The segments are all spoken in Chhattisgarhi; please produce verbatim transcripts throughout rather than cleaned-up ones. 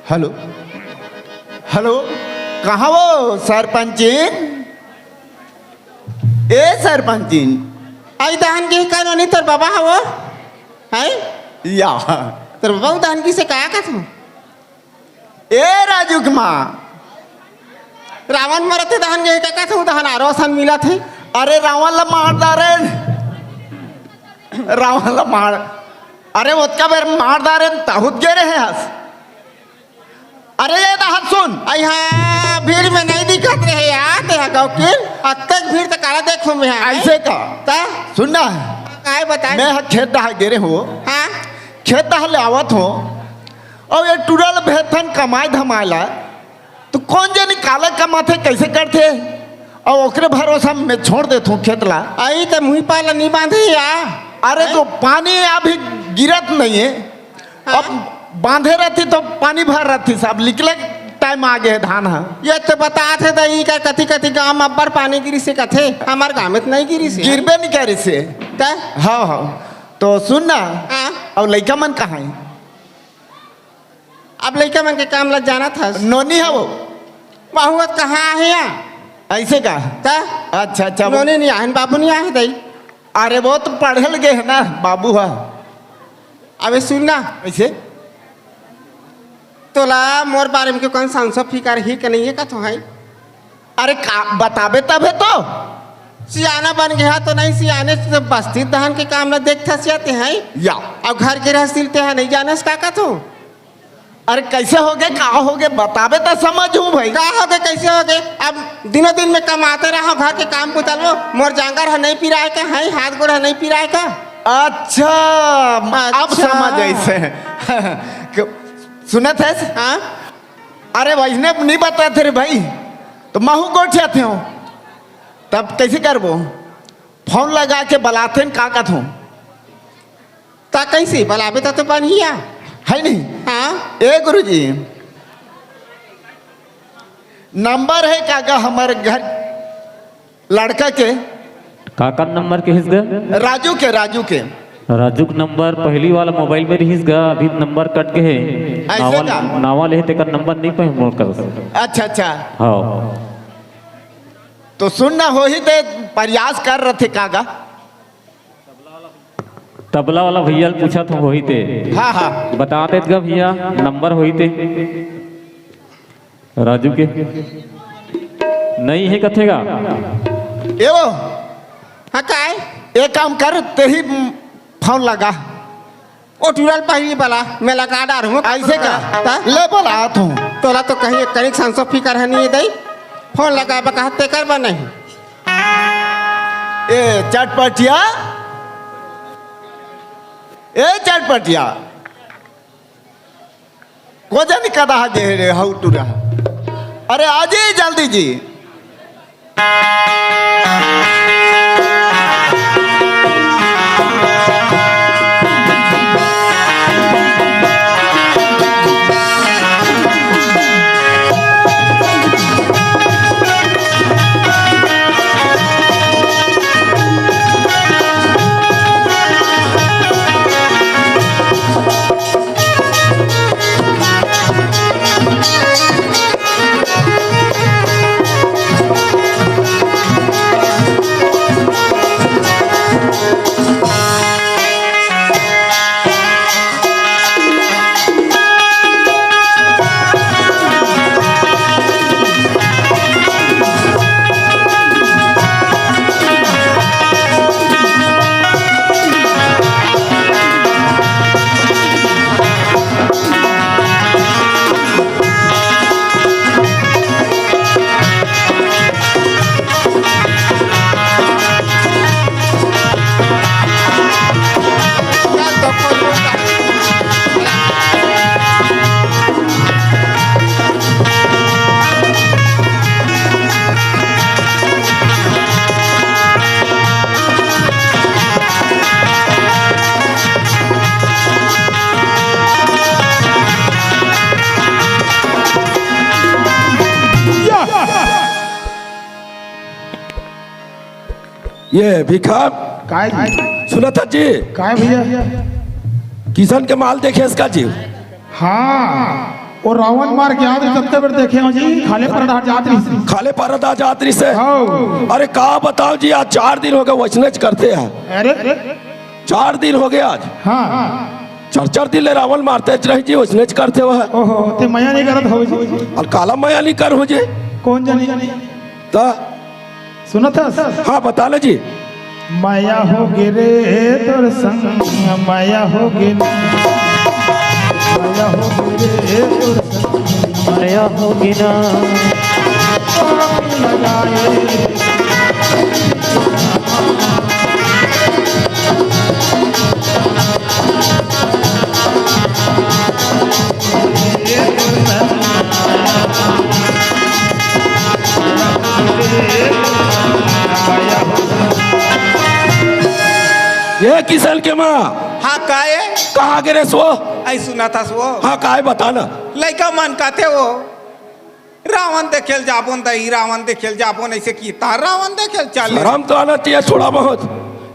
हेलो, हेलो, कहाँ वो सरपंचिन? ए सरपंचिन, आई दहन के का नोनी तोर बाबा हवो? हैं? या। तोर बाबा दहन की से का कथू? ए राजू के माँ। रावण मरत हे दहन के का कथू? दहन आरो असन मिलत हे। अरे रावण ला मार डारेन। रावण ला मार, अरे ओतका बेर मार डारेन, तहुत गे रहे हस। अरे ये दहन सुन। आई हाँ, भीड़ में नहीं दिखत रहे यार, ते हा गौकिल। अतक भीड़ त काला देखूं मैं, हाँ। ऐसे का? ता? सुन ना। काय बताए? मैं ह खेत डहा गे रहे हो। हाँ? खेत डहा ले आवत हो। अउ ये टुरा ल भेजथन कमाए धमाए ला। तो कौन जनी काला कमाथे, कैसे करथे? अउ ओकरे भरोसा में छोड़ देथूं खेत ला। आई त मुही पार ला नहीं बांधे या? अरे हैं? तो पानी अभी गिरत नहीं है। हाँ। अब बांधे रहती तो पानी भर रहती, सब निकले टाइम आ गए धान ह। ये तो बतात हे दई का कति कति गांव में अब्बड़ पानी गिरिस हे कथे, हमार गांव में तो नहीं गिरिस हे। गिरबे नहीं करिस हे। तै? हाँ, हाँ। तो सुन ना, हाँ। अब लइका मन कहाँ है? अब लइका मन के काम ला जानत हस? नोनी हवो। बहुवत कहाँ आहे या? ऐसे का? त? अच्छा, अच्छा, वो नोनी नहीं आहे, बाबू नहीं आहे दई। अरे वो तो पढ़े लगे है ना, बाबू हा। अबे सुन ना। कैसे? तोला मोर बारे में के कौन सांसो फिकर ही के नहीं है का तो है? अरे का बताबे तबे तो। सियाना बन गया तो नहीं, सियाने से बस्ती धान के काम न देखता सियाते हैं। या। अब घर के रह सिलते हैं, नहीं जानस का का तू? अरे कैसे हो गए, का हो गए, बताबे तो समझ हूँ भाई। का हो गए, कैसे हो गए? अब दिनों दिन में कमाते रहो, घर के काम बुता लो, मोर जांगर है नहीं पिराए का, है हाथ गोड़ है नहीं पिराए का। अच्छा, अब अच्छा। समझ ऐसे। क्यों, सुनत है? हाँ? अरे भाई, इसने नहीं बताते रे भाई, तो महू गोठियाथे हो, तब कैसे करबो? फोन लगा के बलाथे न का कथों। ता कैसे बलाबे ता तो बढ़िया। है नहीं? हाँ। ए गुरुजी, नंबर है काका हमर घर लड़का के? काकर नंबर के हिस गा? राजू के, राजू के। राजू के नंबर पहली वाला मोबाइल में रहिस गा, अभी नंबर कट गए हे। ऐसे नावा, का? नावा ले हे तेकर नंबर नहीं पाए मोर कर। अच्छा, अच्छा। हाँ। तो सुन ना, होही ते प्रयास कर रथे काका। तबला वाला भैया ल पूछत हों, होही ते। हाँ, हाँ। बता देत गा भैया, नंबर होही ते। राजू के नहीं है कथेगा। ए वो। हाँ, काय? एक काम कर, तेही फोन लगा। ओ टुरा ल पहिली बला, मैं लगा डार हूँ। ऐसे का? ता? ले बला तू। तोला तो कहीं एक कनिक संसो फिकर है नहीं दई। फोन लगा बा कहा तेकर बा नहीं। ए चटपटिया, ए चटपटिया, को जानी कदा हा गे रे हऊ टुरा। अरे आ जी जल्दी जी। ये भिखाम। काय जी? सुनत हस जी? काय भैया? किशन के माल देखे हस का जी? हाँ। वो रावण मार के आत रहिस, ततका बेर देखे हंव जी, खाले परदा जात रहिस। खाले परदा जात रहिस हे। हव। अरे का बतावं जी, आज चार दिन होगे वइसनेच करथे हे। अरे, चार दिन होगे आज। हाँ। चार चार दिन ले रावण मारतेच रहिस जी, वइसनेच करथे हे। ओहो, ते मया नइ करत हवय जी। अउ काला मया नइ करहूं जी। कोन जनी? त सुनत हस? हाँ, बता ले जी। मया होगे रे तोर संग, मया होगे ना, मया होगे रे तोर संग, मया होगे ना। ए किसन के माँ। हाँ, का ए? कहाँ गे रेहेस वो? अई सुनत हस वो। हाँ, का ए, बता ना। लइका मन कथे वो, रावण देखे ल जाबो न दई, रावण देखे ल जाबो न, अइसे किथे रावण देखे ल चल ले। शरम तो आना चाहिए थोड़ा बहुत।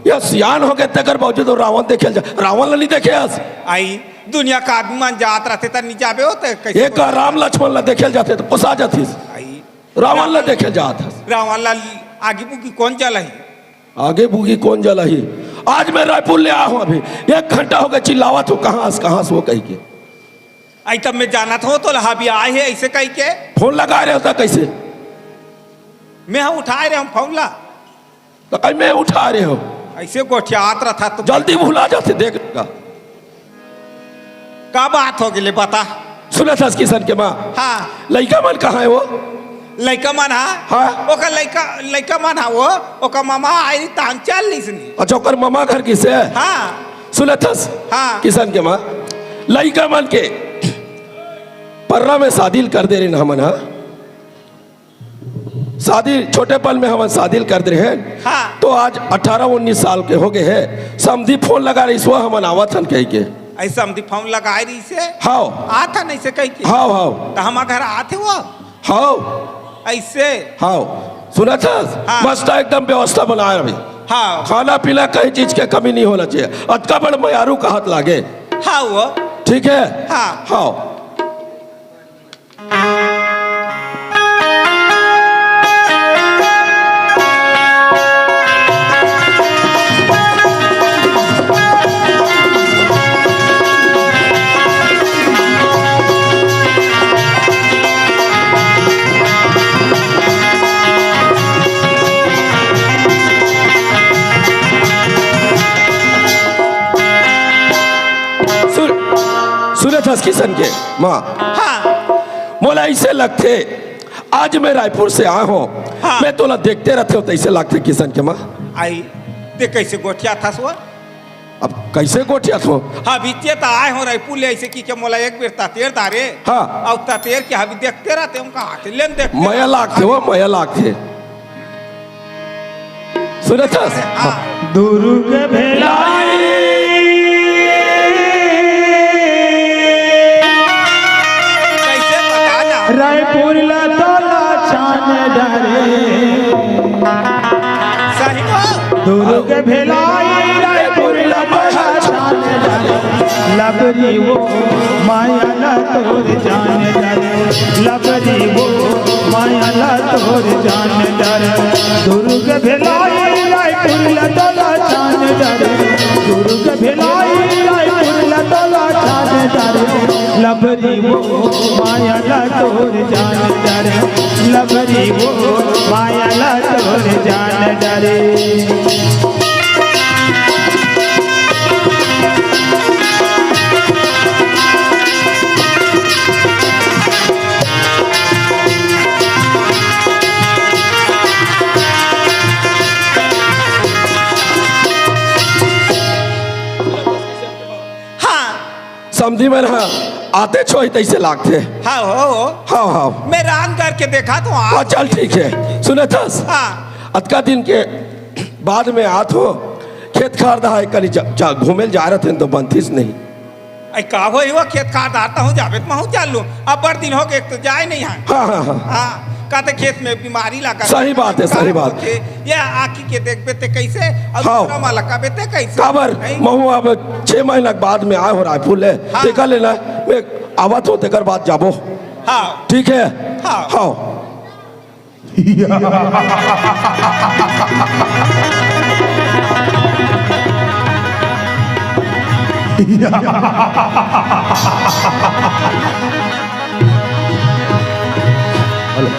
ये सियान होगे तेकर बावजूद रावण देखे ल जा, रावण ल नइ देखे हस। अई, दुनिया के आदमी मन जात रहिथे त नइ जाबे हो, त कइसे एक बोलथे? राम लक्ष्मण ल देखे ल जाथे त पोसा जातिस। अई, रावण ल देखे ल जात हस। रावण ल आगी बुगी कोन जलाही? आगी बुगी कोन जलाही? आज मैं रायपुर ले आए हंव, अभी एक घंटा होगे चिल्लावत हंव, कहाँ हस, कहाँ हस वो कहिके। अई तब मैं जानत हंव तोला, अभी आए हे अइसे कहिके। फोन लगाए रहे हो त कइसे? मैं ह उठाए रहे हंव फोन ला। त कहीं मैं उठाए रहे हंव। अइसे गोठियात रहिथस त जल्दी भुला जाथे, देख का। का बात होगे ले बता। सुनत हस किसन के माँ? हाँ। लइका मन कहाँ हे वो? लइका मन हा? हाँ। ओकर लइका, लइका मन हा वो, ओकर ममा आए रहिस तहान चल दिस नी। अच्छा, ओकर ममा घर गिस हे? हाँ। सुनत हस? हाँ। किसन के माँ, लइका मन के पर्रा में शादी ल कर दे रहेन हमन, हाँ? शादी, छोटेपन में हमन शादी ल कर दे रहेन। हाँ। त आज अठारह उन्नीस साल के होगे हे। समधी फोन लगाए रहिस वो, हमन आवत हन कहिके। अइसे समधी फोन लगाए रहिस हे? हव। आत हन अइसे कहिके? हव, हव। त हमर घर आत हे वो? हव। अइसे? हव। सुनत हस? हाँ। मस्त एकदम व्यवस्था बनाए हन अभी। हाँ। खाना पीना कहीं चीज के कमी नइ होना चाहिए। अतका बड़ मयारू कहत लागे। हाँ वो। ठीक हे? हाँ। हव। सुन, सुनत हस किसन के माँ। हाँ। मोला अइसे लगथे, आज मैं रायपुर से आए हंव, हाँ। मैं तोला देखते रहिथंव त अइसे लागथे किसन के माँ। अई, ते कइसे गोठियाथस वो? अब कइसे गोठियाथंव? हाँ, अभी ते त आए हंव रायपुर ले, अइसे कहिके मोला एक बेर ततेर डारे। हाँ। अउ ततेर के अभी देखते रहिथंव, कहाँ के लेन देखते मया रहिथंव। लागथे वो, मया लागथे। सुनत हस? हाँ। दुर्ग भेलाई। कइसे बता ना? रायपुर ला तोला चान डारे। सही हो। दुर्ग भेलाई, रायपुर ला तोला चान डारे। लबरी वो माया ला तोर जान डारे। लबरी वो माया ला तोर जान डारे। दुर्ग भेलाई रायपुर ला तोला चान डारे। दुर्ग भेलाई रायपुर ला तोला चान डारे। लबरी वो माया ला तोर जान डारे। लबरी वो माया ला तोर जान डारे। हाँ। समधी मन ह आतेच होही तइसे लागथे। हाँ हो। हाँ, हाँ। मैं रांध करके देखा तो आप। हाँ, चल ठीक हे। सुनत हस? हाँ। अतका दिन के बाद में आत हंव, खेत खार डहर कनी जा, जा, घूमे ल जाए रहिथंव त बनतिस नहीं। अई का होही वो खेत खार डहर त हूँ जाबे त महूँ चल लूँ। अब्बड़ दिन होगे त जाए नइ हंव। हाँ, हाँ, हाँ। हाँ, का त खेत में बीमारी लागत। सही बात हे, सही बात। ये आँखी के देखबे ते कइसे, अउ हाँ। दूसरा मा लगाबे ते कइसे? काबर? नहीं? महूँ अब छह महीना के बाद में आए हंव रायपुर ले, हाँ। तेकर ले ना, मैं आवत हो, तेकर बाद जाबो। हाँ। ठीक है। हाँ। हाँ। हेलो।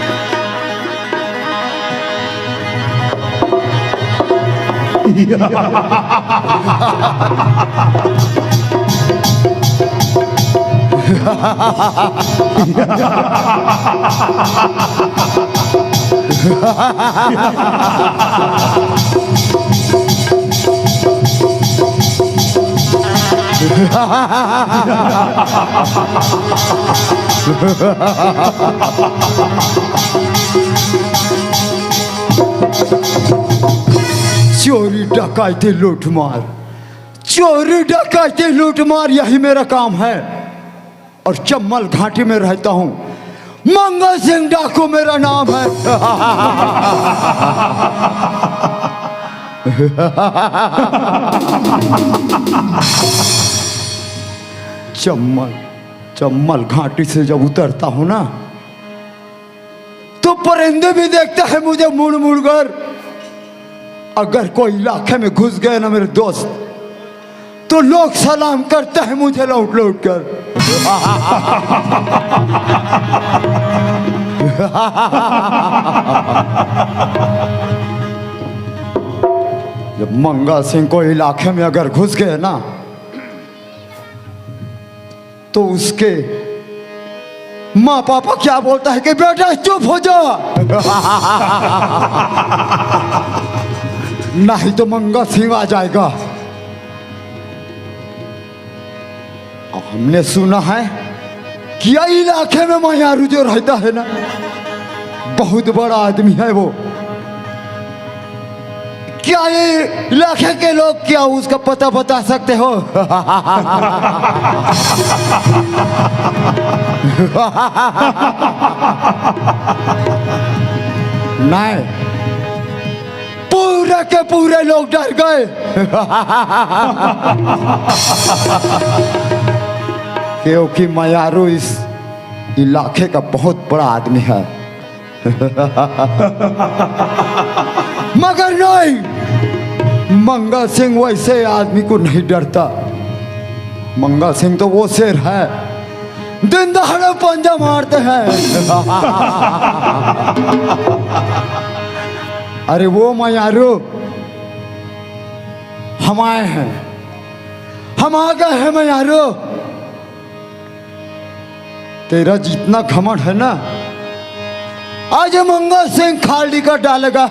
चोरी डकैती लूटमार, चोरी डकैती लूटमार, यही मेरा काम है। और चम्मल घाटी में रहता हूँ। मंगल सिंह डाकू मेरा नाम है। चम्मल, चम्मल घाटी से जब उतरता हूँ ना, तो परिंदे भी देखते हैं मुझे मुड़ मुड़ कर। अगर कोई इलाके में घुस गए ना मेरे दोस्त, तो लोग सलाम करते हैं मुझे लौट लौट कर। जब मंगल सिंह को इलाके में अगर घुस गए ना, तो उसके माँ पापा क्या बोलता है कि बेटा चुप हो जा। नहीं तो मंगल सिंह आ जाएगा। हमने सुना है कि यही इलाके में मयारू जो रहता है ना, बहुत बड़ा आदमी है वो। क्या ये इलाके के लोग क्या उसका पता बता सकते हो? नहीं, पूरे के पूरे लोग डर गए। क्योंकि मयारू इस इलाके का बहुत बड़ा आदमी है। मगर नहीं, मंगल सिंह वैसे आदमी को नहीं डरता। मंगल सिंह तो वो शेर है, दिन दहाड़े पंजा मारते हैं। अरे वो मयारू, हम आए हैं, हम आ गए हैं मयारू। तेरा जितना घमंड है ना, आज मंगल सिंह खाली कर डालेगा।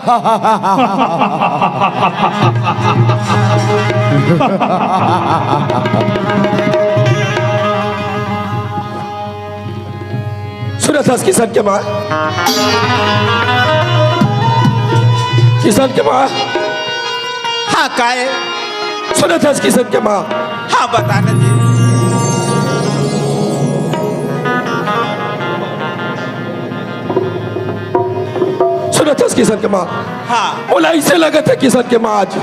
सुनत हस किशन के माँ, किशन के माँ। हाँ, काय? सुनत हस किशन के माँ। हाँ, बता ना जी। सुनत हस किशन के माँ। हाँ। मोला ऐसे लगत है किशन के माँ, आज,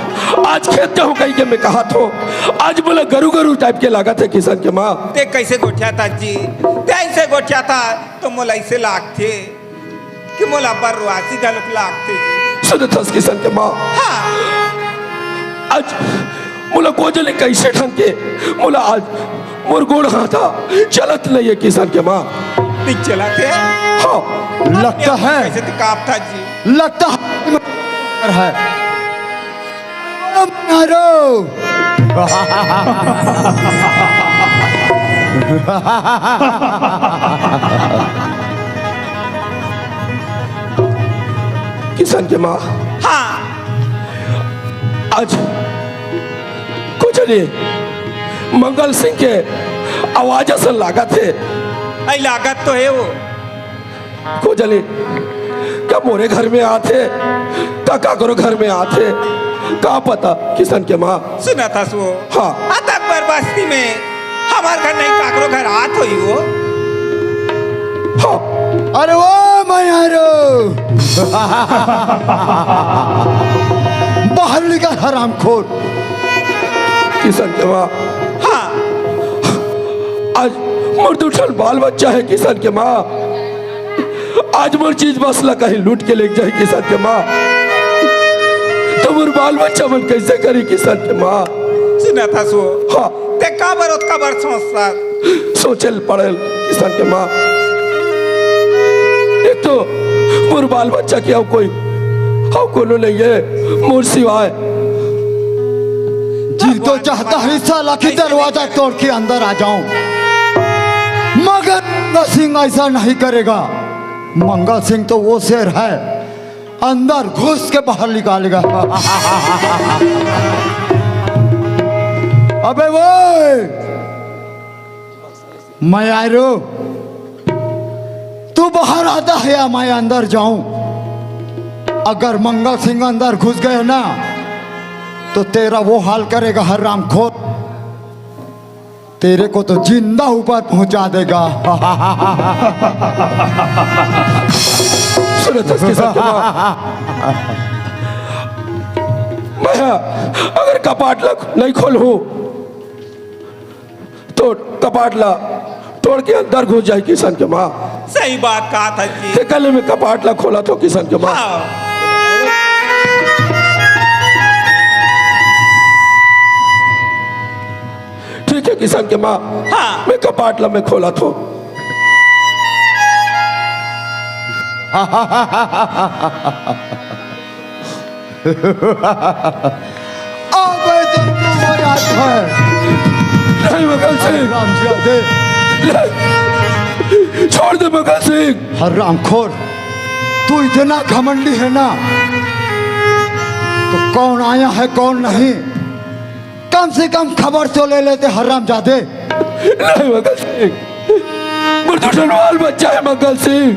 आज खेत जाहूँ कहिके मैं कहत हों, आज मोला गरू गरू टाइप के लागत है किशन के माँ। ते कैसे गोठियाथा जी? ते ऐसे गोठियाथा तो मोला ऐसे लागथे कि मोला बरवासी घलोक लागथे। सुनत हस किशन के माँ। हाँ। आज मोला कोजली कैसे ढंग के, मोला आज मोर गोड़ हाथा चलत नहीं है किशन के माँ। नहीं चलत है? हाँ। लगता है। कैसे ते कांपथा जी? लगता है। मारो। किशन के माँ। हाँ। आज कुछ नहीं, मंगल सिंह के आवाज असन लागत है। आई लागत तो है वो। को जले, का मोरे घर में आथे, का काकरो घर में आथे, का पता किशन के माँ। सुनत हस वो। हाँ। अतक बर बस्ती में हमार घर नहीं, काकरो घर आत होही वो। हाँ। अरे वो मयारू। बाहर निकल हरामखोर। किशन के माँ। हाँ। आज मोर दू ठन बाल बच्चा हे किसन के माँ, आज मोर चीज बस ला कहीं लूट के लेग जाही किसन के माँ, त मोर बाल बच्चा मन कइसे करही किसन के माँ? सुनत हस वो? हाँ। ते काबर ओतका बड़ सोचत? सोचे ल पड़ेल किसन के माँ। एक तो मोर बाल बच्चा के अउ कोई, अउ कोनो नइ हे मोर सिवाय। जी तो चाहता है साला कि दरवाजा तोड़ के अंदर आ जाऊं, मगर मंगल सिंह ऐसा नहीं करेगा। मंगल सिंह तो वो शेर है, अंदर घुस के बाहर निकालेगा। अबे वो मयारो, तू बाहर आता है या मैं अंदर जाऊं? अगर मंगल सिंह अंदर घुस गए ना, तो तेरा वो हाल करेगा हरामखोर, तेरे को तो जिंदा ऊपर पहुंचा देगा। सुनो तो इसके साथ क्या? मैं अगर कपाट ला नहीं खोलूं, तो कपाट ला तोड़ के अंदर घुस जाही किसन के माँ। सही बात कहा था जी। ते कल मैं कपाट ला खोलत हों किसन के माँ। हाँ। ठीक है किसन के माँ। हाँ। मैं कपाट ला मैं खोलत हों। अबे जब तू वो याद है। नहीं मंगल सिंह। राम जी, दे। नहीं। छोड़ दे मंगल सिंह। हरामखोर, तू इतना घमंडी है ना, तो कौन आया है कौन नहीं, कम से कम खबर तो ले लेते हरामजादे। नहीं मंगल सिंह, मोर दू ठन बाल बच्चा हे मंगल सिंह।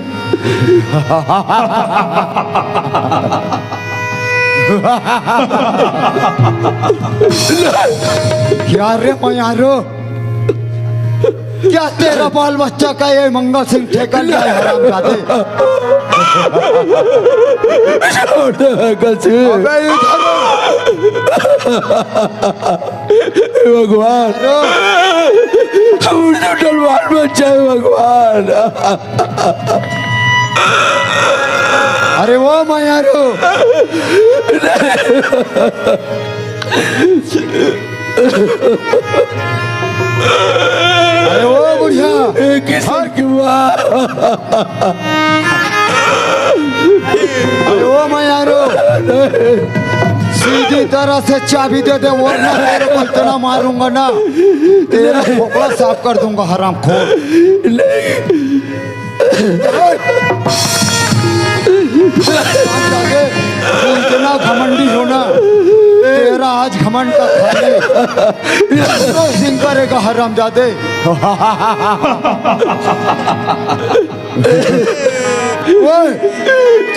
क्या रे मयारो, क्या तेरा बाल बच्चा का ये मंगल सिंह ठेका लिया है हरामजादे? छोड़ दे मंगल सिंह। अबे इधर आ। हे भगवान, अरे। हम तो तलवार में बच्चा हे भगवान। अरे वो मयारो। अरे वो बुढ़िया। ए, किसी की माँ। अरे ओ मयारो, सीधी तरह से चाबी दे दे, वरना तेरे को इतना मारूंगा ना, तेरा खोपड़ा साफ कर दूंगा, हरामखोर। तू इतना घमंडी हो ना, तेरा आज घमंड का खाली। तो सिंह करेगा, हरामजादे। ओए,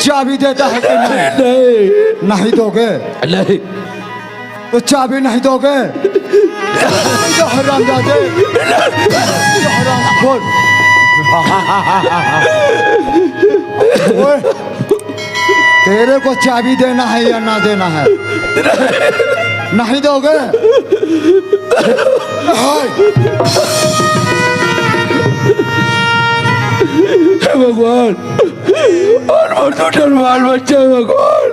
चाबी देता है कि नहीं? नहीं। नहीं दोगे? नहीं। तो चाबी नहीं दोगे? नहीं तो हरामजादे। नहीं तो हरामखोर। ओए, तेरे को चाबी देना है या ना देना है? नहीं दोगे? हे भगवान, अउ मोर दू ठन बाल बच्चा हे भगवान।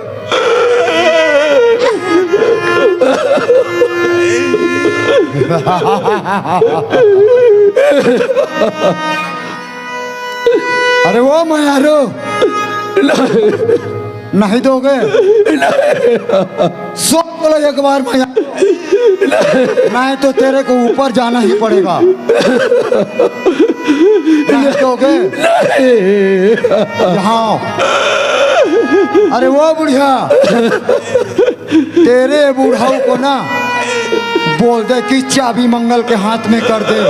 अरे वो मयारो, नहीं दोगे? सोच लो एक बार मयारो, नहीं तो तेरे को ऊपर जाना ही पड़ेगा। नहीं दोगे? यहाँ। अरे वो बुढ़िया, तेरे बुढ़ऊ को ना बोल दे कि चाबी मंगल के हाथ में कर दे,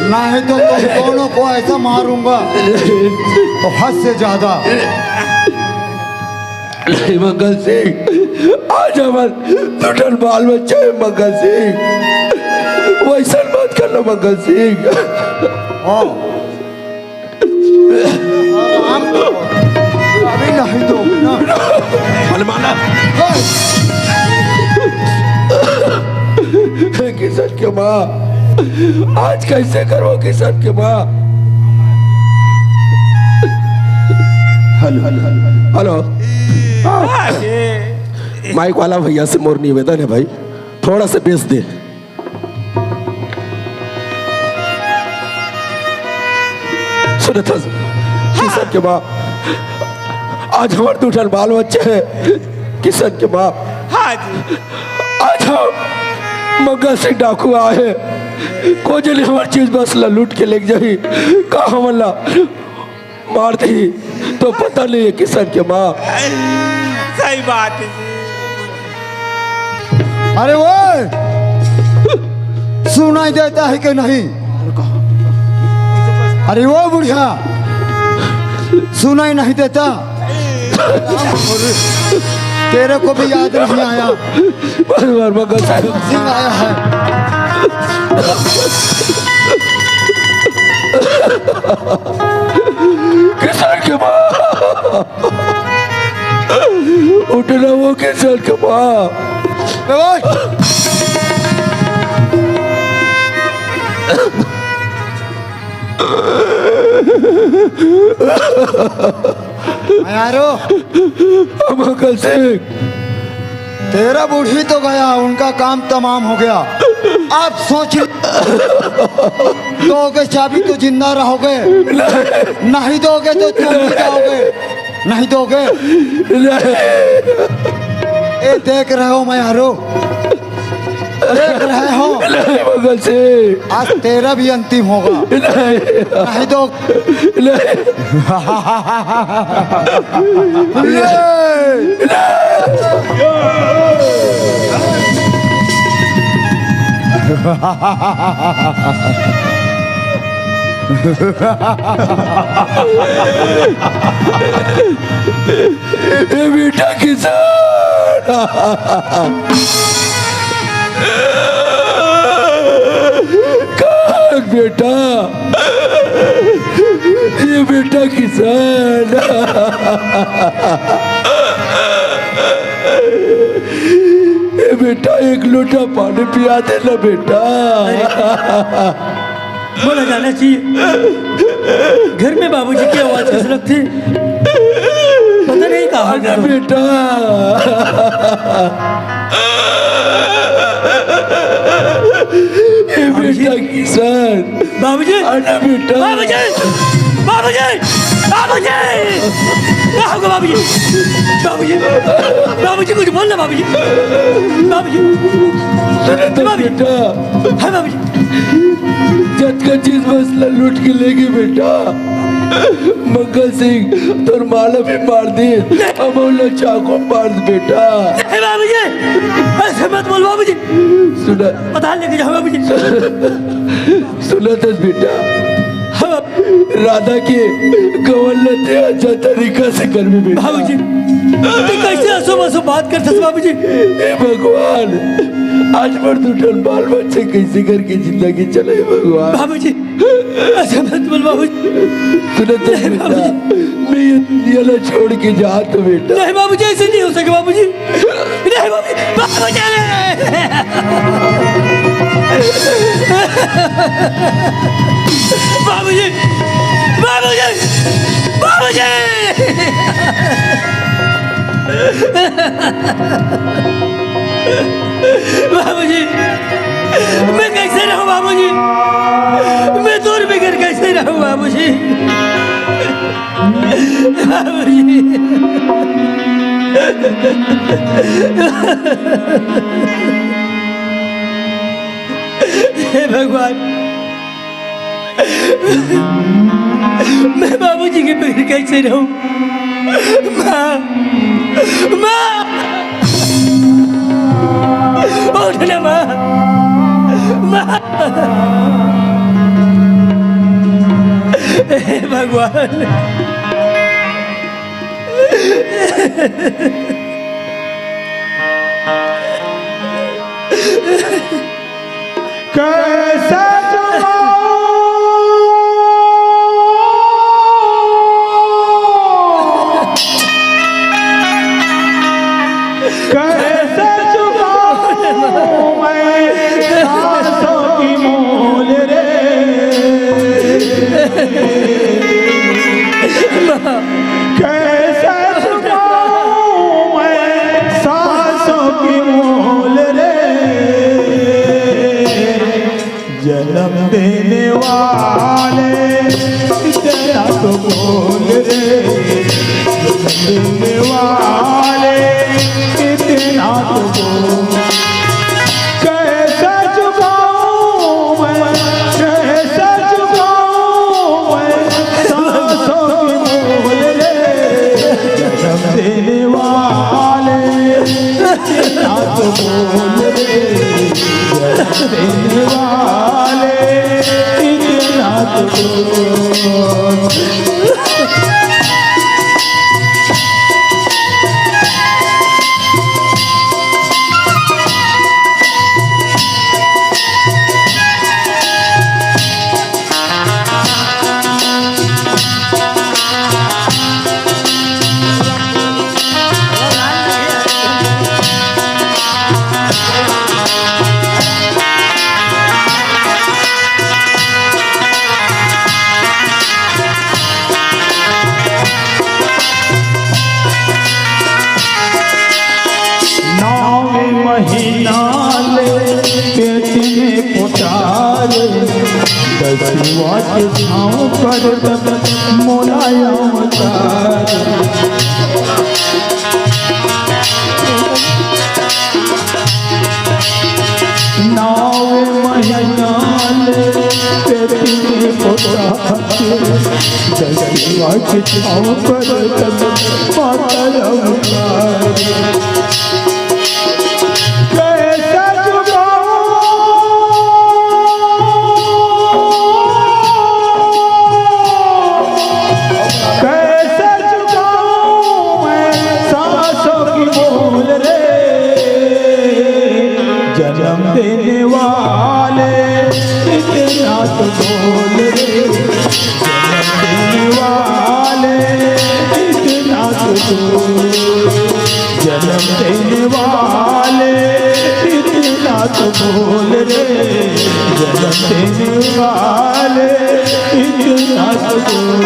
नहीं तो तुम दोनों को ऐसा मारूंगा तो हद से ज्यादा। नहीं मंगल सिंह, आज हमर दू ठन बाल बच्चा हे मंगल सिंह, वैसन मत करना मंगल सिंह। हाँ। आराम करो। अभी नहीं तो ना। हनुमाना। किशन के माँ, आज कैसे करबो किशन के माँ? हेलो, हेलो, माइक वाला भैया से मोर निवेदन है भाई, थोड़ा सा बेस दे। सुनत हस, किशन के माँ, आज हमर दू ठन बाल बच्चे हैं। किशन के माँ, हाँ जी। आज हम मंगल सिंह डाकू आए हैं, को जनी हमर चीज बस ला लूट के लेके जाही, का हमन ला मार दी तो पता नहीं है किशन के माँ। सही बात है। अरे वो सुनाई देता है कि नहीं? अरे वो बुढ़िया, सुनाई नहीं देता? तेरे को भी याद नहीं आया? बार बार मगर सिंह आया है। किशन के माँ, उठना वो किशन के माँ। ए भाई। यारो, मंगल सिंह, तेरा बूढ़ी तो गया, उनका काम तमाम हो गया। आप सोच, दोगे चाबी तो जिंदा रहोगे, नहीं दोगे तो तुम भी जाओगे, नहीं दोगे। ए, देख रहे हो मैं यारो, देख रहे हो, नहीं मंगल सिंह। आज तेरा भी अंतिम होगा। नहीं। नहीं तो नहीं। ए बेटा किशन, कहाँ बेटा, ए बेटा किशन, ए बेटा एक लोटा पानी पिया दे ना बेटा। बोला जाना चाहिए। घर में बाबूजी की आवाज कैसे लगती? पता नहीं कहाँ अरे गए। बेटा, ए बेटा किशन। बाबूजी। अरे बेटा। बाबूजी। बाबूजी। बाबूजी। क्या होगा बाबूजी? बाबूजी। बाबूजी कुछ बोल ना बाबूजी। बाबूजी। सुनो तो बाबूजी। बेटा। हाँ बाबूजी। जतका चीज बस ला लूट के लेगे बेटा। मंगल सिंह तोर माँ ला भी मार दे, हमन ला चाकू मार दे बेटा। नहीं बाबूजी, ऐसे मत बोल बाबूजी। सुना। पता लेके जाओ बाबूजी। सुना तो बेटा। हाँ। राधा के गवन ला ते अच्छा तरीका से करबे बेटा। बाबूजी, तू कैसे असो असो बात करथस बाबूजी? हे भगवान, आज मोर दू ठन बाल बच्चे कैसे करके जिंदगी चले भगवान। बाबूजी, ऐसे मत बोल बाबूजी। सुनो तो नहीं बेटा, बाबूजी। मैं ये दुनिया ला छोड़ के जात हूँ बेटा। नहीं बाबूजी, ऐसे नहीं हो सके बाबूजी। नहीं बाबूजी, बाबूजी। बाबूजी, बाबूजी, बाबूजी। बाबूजी, मैं कैसे रहूं बाबूजी? मैं तोर बगैर कैसे रहूं बाबूजी? बाबूजी। हे भगवान, मैं बाबूजी के बगैर कैसे रहूं? माँ, माँ, उठ ना माँ, माँ। हे भगवान। कैसे चुकाऊं? कैसे चुकाऊं मैं? वाले, इतना तो बोल रे, जन्म देने वाले, इतना तो बोल। कैसे चुकाऊं मैं, कैसे चुकाऊं मैं सांसों की मोल रे, जन्म देने वाले, इतना तो बोल रे, जन्म देने वाले, इतना तो बोल। नौवीं महीना ले पेट में पोटार, दसवां के छाँव पर तब मोला अवतार। नौवीं महीना ले पेट में पोटार, दसवां के छाँव पर तब माता अवतार। कैसे चुकाऊं, कैसे चुकाऊं मैं सांसों की मोल रे, जन्म देने वाले, इतना तो बोल रे, जन्म देने वाले, इतना तो बोल। जन्म देने वाले, इतना तो बोल रे, जन्म देने वाले, इतना तो बोल।